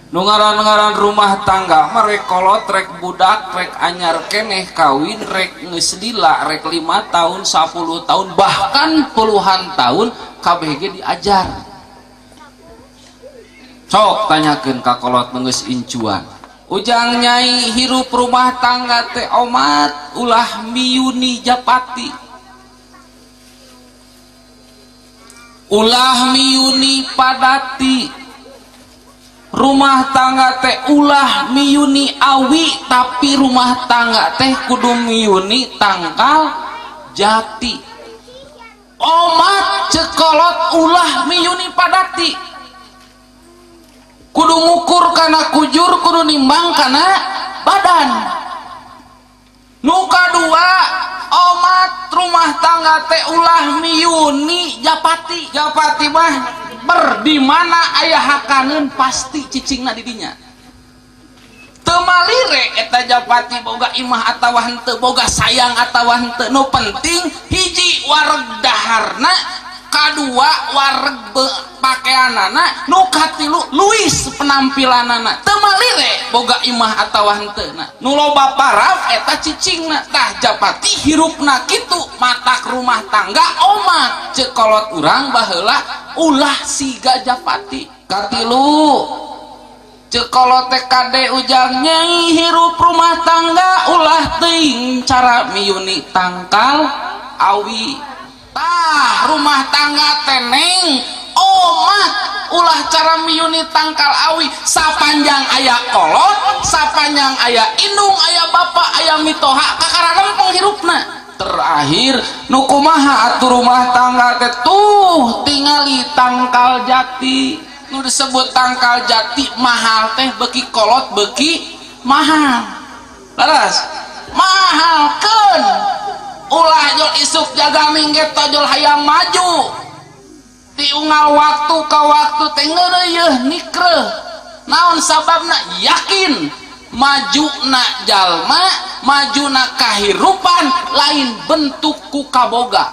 Nu ngaran-ngaran rumah tangga mah rek kolot, rek budak, rek anyar keneh kawin, rek geus lila, rek 5 tahun, 10 tahun, bahkan puluhan tahun kabeh ge diajar. Sok tanyakeun ka kolot nu geus incuan. Ujang nyai hirup rumah tangga teh omat ulah miyuni japati. Ulah miyuni padati. Rumah tangga teh ulah miyuni awi, tapi rumah tangga teh kudu miyuni tangkal jati. Omat cekolot ulah miyuni padati. Kudu ngukur kana kujur, kudu nimbang kana badan. Nu kadua, omat rumah tangga teh ulah miyuni japati. Japati mah ber di mana aya hakaneun pasti cicingna di dinya. Teu malire eta japati boga imah atawa henteu, boga sayang atawa henteu, nu penting hiji wareg daharna, kadua wareg pakeanana, nu katilu luis penampilanana. Teu malire boga imah atawa henteu na. Nu loba paraf eta cicingna. Tah japati hirupna kitu, matak rumah tangga omat ceuk kolot urang baheula ulah siga japati. Katilu ceuk kolot teh kade ujang nyai hirup rumah tangga ulah teuing cara miyuni tangkal awi. Tah rumah tangga teneng omat ulah cara miyuni tangkal awi. Sapanjang aya kolot, sapanjang aya indung, aya bapak, aya mitoha, kakara rempeng hirupna. Terakhir nu kumaha atuh rumah tangga teh tuh tingali tangkal jati. Nu disebut tangkal jati mahal teh beuki kolot beuki mahal. Laras mahalkeun. Ulah jol isuk jaga mingget tojol hayang maju. Ti unggal waktu ka waktu teh ngeureuyeun nikreuh. Naon sababna? Yakin majuna jalma, majuna kahirupan lain bentuk ku kaboga,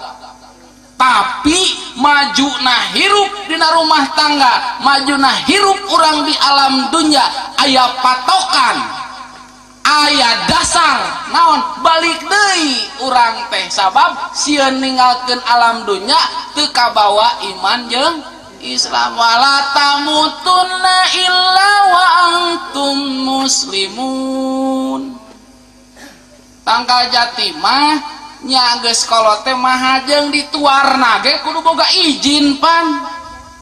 tapi majuna hirup dina rumah tangga, majuna hirup urang di alam dunya aya patokan, aya dasar. Naon balik deui urang teh sabab sieun ninggalkeun alam dunya teu kabawa iman jeung Islam. Wala tamutunna illa wa antum muslimun. Tangkal jati mah nya geus kolot teh maha jeung dituarna ge kudu boga izin pan.